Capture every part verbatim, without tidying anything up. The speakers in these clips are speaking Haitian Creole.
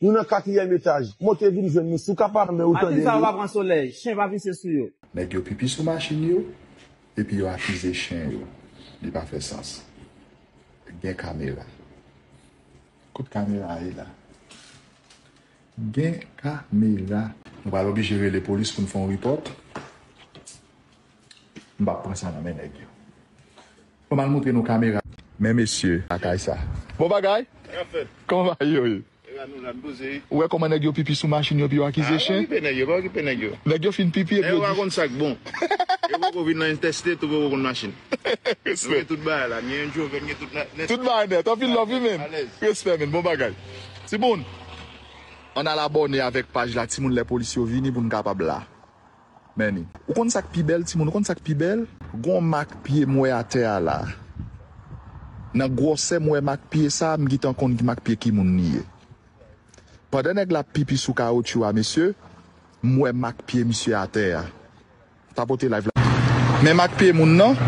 Nou nan katriyèm etaj. Monte vin jwenn nou. Si w ka pa, men ou tande. Matin sa yo pa pran solèy. Chen pa pise sou yo. Nèg yo pipi sou machin yo, epi yo akize chen yo. Li pa fè sans. Gen kamera. Kot kamera a ye la? Gen kamera. Nou pral oblije rele polis pou n fè yon report. M p ap pran sa nan men nèg yo. Fò m al montre nou kamera. Men mesye, lakay sa. Bon bagay? Kòman bagay yo ye? Ou wè kòman nèg yo pipi sou machin yo epi yo akize chen? Nèg yo fin pipi epi yo di. Yo pa konn sa k bon. Yo poko vin nan entèstet, yo poko konn machin. Nou gen tout bagay la, gen Range Rover, gen tout nèt. Tout bagay nèt, anpil love wi men. Respè men, bon bagay. Timoun, ann al abòne avèk paj la, Timoun lè polis yo vini pou n kapab la. Men ni. Ou konn sa k pi bèl, Timoun, ou konn sa k pi bèl? Gon mak pye m wè atè a la. Nan gwosè m wè mak pye sa, m gentan konn ki mak pye ki moun li ye. Pandan nèg la ap pipi sou kawotchou a, mesye, m wè mak pye misye atè a. Tapote live la. Men mak pye moun nan.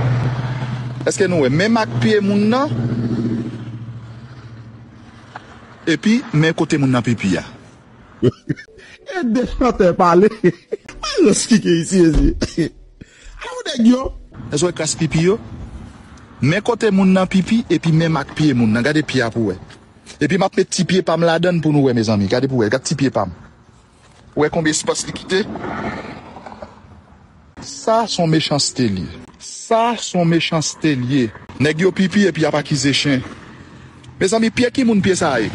Èske nou wè? Men mak pye moun nan. Epi, men kote moun nan pipi a. E de chantè pale. Alòs ki gen isi, mesye. Alò, nèg yo. Èske w wè kras pipi yo? Men kote moun nan pipi, epi men mak pye moun nan. Gade pye a pou w wè. Epi m ap met ti pye pa m ladan l pou nou wè, mezanmi. Gade pou w wè. Gad ti pye pa m. Ou wè konbyen espas li kite? Sa s on mechanste l ye. Sa s on mechanste l ye. Nèg yo pipi epi y ap akize chen. Mezanmi, pye ki moun pye sa a ye?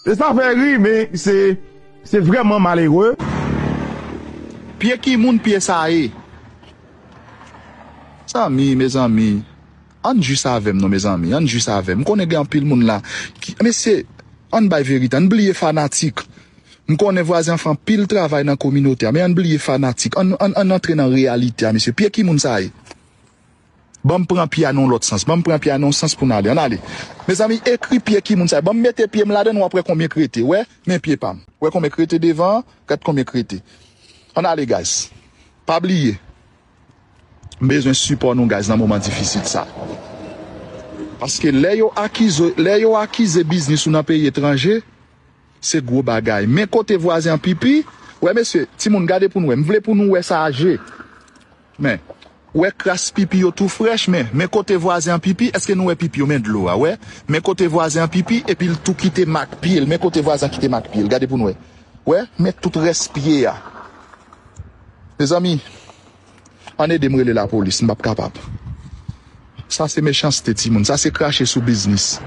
E sa fè ri, men se se vrèman malere. Pye ki moun pye sa a ye? Zanmi, mezanmi, ann jis avè m non, mezanmi, ann jis avè m. M konnen gen anpil moun la ki, mesye, ann bay verite, ann bliye fanatik. M konnen vwazen an fè anpil travay nan kominote a, men ann bliye fanatik. Ann, ann, ann antre nan reyalite a, mesye. Pye ki moun sa a ye? Ban m pran pye a nan yon lòt sans. Ban m pran pye a nan yon sans pou n ale. Ann ale. Mezanmi, ekri pye ki moun sa a ye. Ban m mete pye m ladan l, w ap wè konbyen k rete. Wè, men pye pa m. Wè konbyen k rete devan an, gad konbyen k rete. Ann ale, guys. Pa bliye. M bezwen sipò nou, guys, nan moman difisil sa. Paske lè yo akize, lè yo akize biznis ou nan peyi etranje, se gwo bagay. Men kote vwazen an pipi, wè mesye, timoun gade pou nou wè. M vle pou nou wè sa a je. Men, wè kras pipi yo tou frèch, men, men kote vwazen an pipi, èske nou wè pipi yo? Men dlo a, wè. Men kote vwazen an pipi, epi l tou kite mak pye l. Men kote vwazen an kite mak pye l. Gade pou nou wè. Wè, men tout rès pye a. Mezanmi, ann ede m rele lapolis, m p ap kapab. Sa se mechanste timoun, sa se krache sou biznis.